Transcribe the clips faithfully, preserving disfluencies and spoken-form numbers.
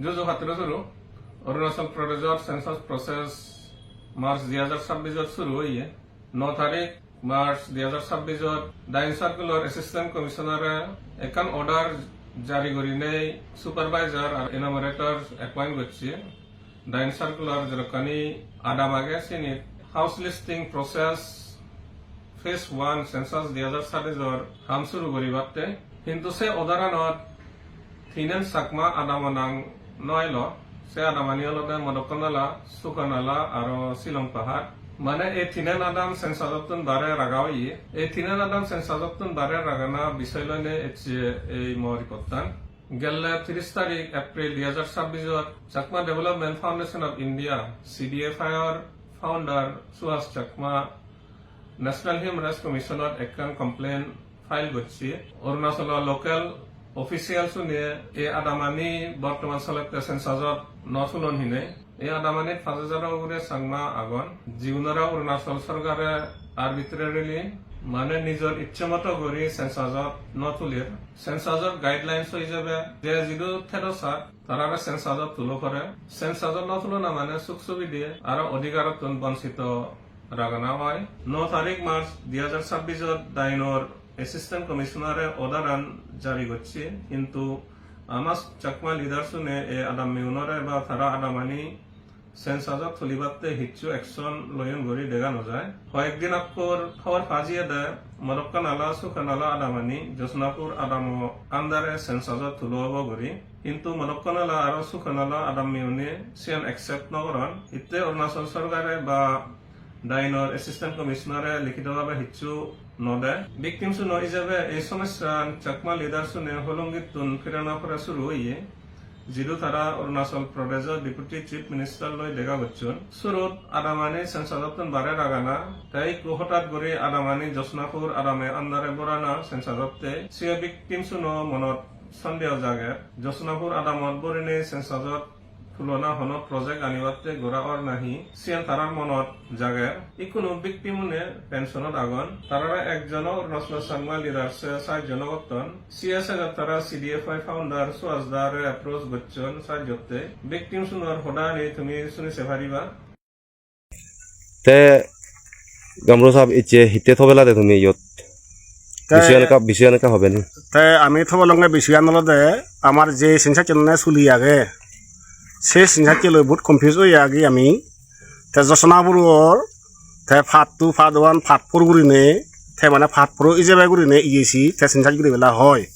Juju patturu suru, Arunachal Pradeshor census process March dui hajar sabbis ot suru oye. No tarik March dui hajar sabbis ot Diyun Circle or Assistant Commissioner e ekkan order jari gurinei supervisor ar enumerators appoint gocche. Diyun Circle or jedokkani adam age sini house listing process phase one census dui hajar sabbis or ham suru guribatte. Hintu se order anot tinen Chakma adamo nang no elo. Se adamani olode Modokkonala, Sukanala aro Shillong Pahar. Mane ei tinen adam census ottun bare raga oye. Ei tinen adam census ottun bare ragana bisoy loinei ecche ei mo report an. Gelle tiris tarik April dui hajar sabbis ot Chakma Development Foundation of India, C D F I or founder Suhas Chakma National Human Rights Commission ot ekkan complaint file gocche. Arunachalo local officials une ei adamani bortoman solette census ot no tulon hinei. Ei adamanit pach hajaro ugure Changma agon, jigunore Arunachal sorkare arbitrarily, mane nijor icche moto guri census ot no tulir. Census or guidelines oi jebe je jidu thedo sat tarare census ot tulo pore. Census ot no tulona mane suk subide aro odhikarottun bonchito ragana oi. No tarik March dui hajar sabbis ot Diyun or Assistant Commissioner e order an jari gocche, hintu ama Chakma leaders une ei adammi unore ba tara adamani census ot tulibatte hissu action loyon guri dega no jai. Hoyek din aggor hobor pa jiyede Modokkonala, Sukanala adamani Josnapur adamo under e census ot tulo obo guri. Hintu Modokkonala aro Sukanala adammi une siyan accept no goron. Hitte Arunachal sorkare ba Diyun or Assistant Commissioner e likhito bhabe hissu no de. Victims uno ijebe ei somossyan Chakma leaders une Hollongittun phirana pore suru oye. Jidu tara Arunachal Pradesh or Deputy Chief Minister loi dega gocchon. Surut adamani census ottun bare ragana, te ikku hotat guri adamani Josnapur adame under e borana census otte. Sibe victims uno monot sondeho jager. Josnapur adamot borinei census ot tulona hono project anibatte gora or nahi, siyan tarar monot jager. Ikkunu victim une pension ot agon. Tarare ekjono Arunachal Changma leaders e sahajjo no gotton. C S N ot tara C D F I founder Suhas dare approach gocchon sahajjotte. Victims unor hodani tumi suni se pariba. Te Gamro sahab, icche hitte thobelade tumi iyot? Te bisoyan ekka, bisoyan ekka hobe ni? Te ami thobelonge bisoyan olode amar je census-an suli age, se census loi bahut confuse oye agi ami. Te Josnapurottun te part two, part one, part four gurine, te mane part four ijebe gurine E A C te census guri bela hoi.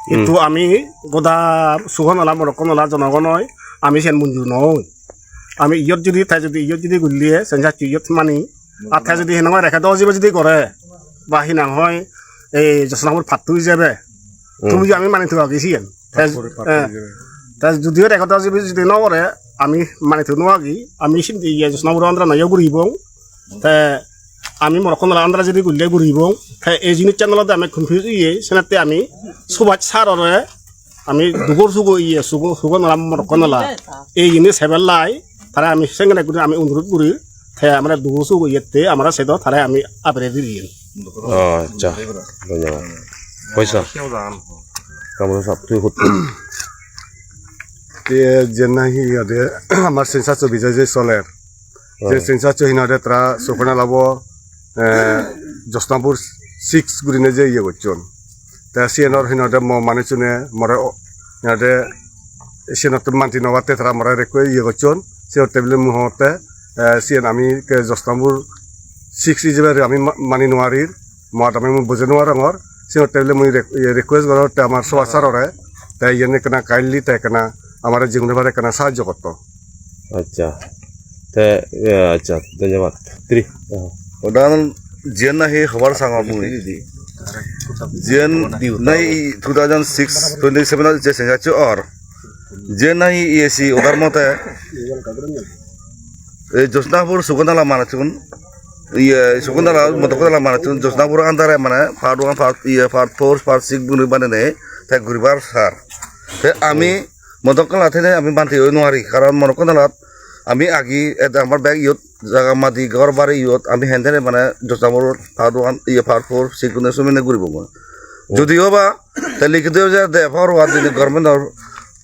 Hintu ami goda Sukanala, Modokkonala jonogon oi, ami siyan monjur no oi. Ami iyot judi, te judi iyot judi gulle, census iyot mani, ar te judi hinang hoi rekhe do jibe judi gore, ba hinang hoi, ei Josnapur part two ijebe, tumi je ami mani to agi siyan. Te, eh, te judiyo rekhe do jibe judi no gore, ami mani to no agi, ami sindi iye Josnapur andra nayo guribong. Te ami Modokkonala andra judi gulle guribong, te ei jinissan olode ami confuse oye, senette ami Subhas sir ore ami dugor sugo iye, sugo, sugo nala Modokkonala. Ei jinis hebellai, tare ami sengene guri ami onurot guri, te amare dugor sugo iyette, amare sedo tare ami abere diyen. Oh, accha. Dhonnobad. Hoy sir. Gamro sahab, tui hot. Te je nahi iyade, amar census-o bijoy je soler. Je census-o hinode tara Sukanala bo, eh, Josnapur six gurine je iye gocchon. Te siyanor hinode mo manuchune more o-, hinode siyanot manti no patte tara more request iye gocchon. Siyanot tebile mui hongotte, eh, siyan ami ke Josnapur six ijebe ami ma-, mani nwarir. Mo adame mui bujei nw parongor, senotte bile mui re-, iye request goror te amar Subhas sir ore, te iyen ekkena kindly te ekkena amare jingune pare ekkena sahajjo gotto. Accha. Te, eh, accha, dhonnobad. Three. Odan jiyen nahi hobar sangor mui. Jiyen nahi two thousand six twenty-seven je census-o or. Jiyen nahi E A C order mote ei Josnapur Sukanala manuchun, iye, Sukanala, Modokkonala manuchun, Josnapur under-e mane part one, part, iye, part four, part six guri banenei, te guribar sar. Te ami Modokkonala thene ami bhante oi nwari, karon Modokkonalat ami agi, ede amar bek iyot jaga madi, ghor bari iyot, ami hendene mane Josnapur part one, iye, part four, six gune sumine guribong. Jodio ba, te likhito je de, forward dine government-or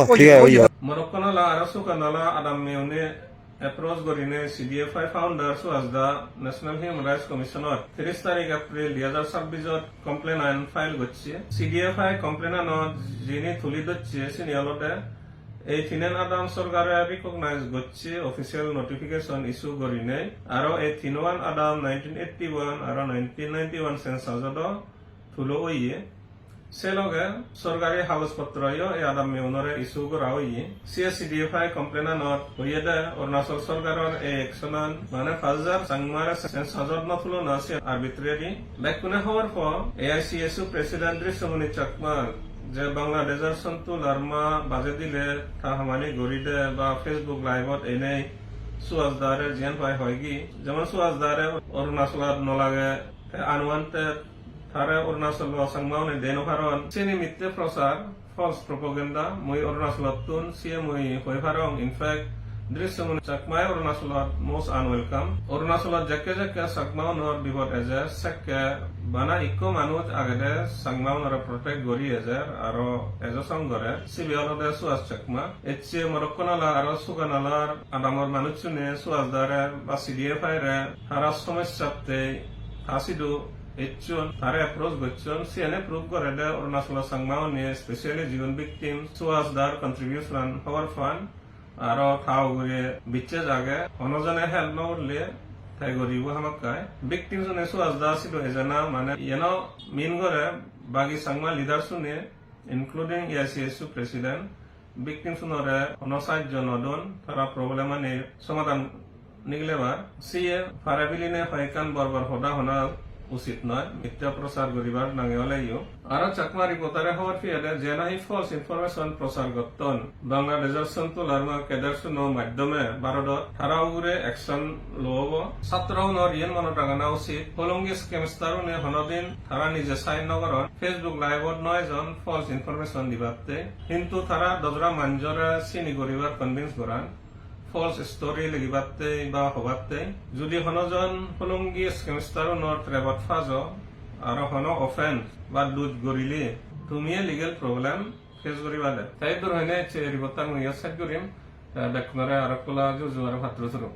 Oh, thik age, oi. Morokkonala aro Sukanala adamme une approach gorine C D F I founder Suhas da National Human Rights Commission-ot tiris tarik April dui hajar sabbis-ot complaint an file gocche. C D F I complaint anot jini tuli docche sini olode ei tinen adam sorkare recognize gocche, official notification issue gorinei. Aro ei tinoan adam nineteen eighty-one aro nineteen ninety-one census-odo tulo oye. Se loge sorkari hagoj potro yo ei adamme unore issue gora oye. C S C D F I complaint anot hoyede Arunachal sorkaror ei action an mane pach hajar Changmare census-ot no tulona se arbitrary. Bekkune hobor po, A I C S U president Drishyamuni Chakma je Bangladeshor Sontu Larma baje dile ta hamani goride ba Facebook live-ot enei Suhas dare jiyan pai hoygi. Jemon Suhas dare Arunachalot no lage, te anuan te tare Arunachalo Changmaune de no paron. Sini mitte prochar, false propaganda. Mui Arunachalottun siye mui hoi parong. In fact, Drishyamuni Chakmai Arunachalot most unwelcome. Arunachalot jekke jekke Chakmaunor bipod ejer, sekke bana ikko manuj agede Chakmaunore protect gori ejer, aro ejo song gore. Sibe olode Suhas Chakma. Ecche Morokkonala aro Suganalar adamor manuchchune Suhas dare ba C D F I re tara somossatte ta sidu ecchon, tare approach gocchon, siyene prove gorede Arunachalo Changmaune, specially jigun victim, Suhas dar contribution an hobor pan, aro ta ugure bicches age, hono jone help no gorle te goribo hamakkai. Victims une Suhas da sidu ejana mane iyeno mean gore bagi Changma leaders une, including A I C S U president, victims unore hono sahajjo no don, tara problem ani somadan nigilebar. Siye pare biline hoyekkan bor bor hoda hona usit noi, mittya prochar guribar nange oleyo. Aro Chakma Reporter-e hobor piyede je nahi false information prochar gotton Bangladeshor Sontu Larma cadres uno maddhome Bharodot, tara ugure action lo obo. Satro unor iyen monot ragana usit, Hollongi scamster une honodin tara nije sign no goron, Facebook live-ot no ejon false information dibatte. Hintu tara dojora manjore sini guribar convince goran, false story ligibatte ba hobatte. Judi hono jon Hollongi scamster unor trap-ot fajo, aro hono offense ba duj gorile, tumiye legal problem face guribade. Te iddur hoine ecche report-tan mui iyot sej gurim. Te bekkunore aro ekkola juju aro patturu turu.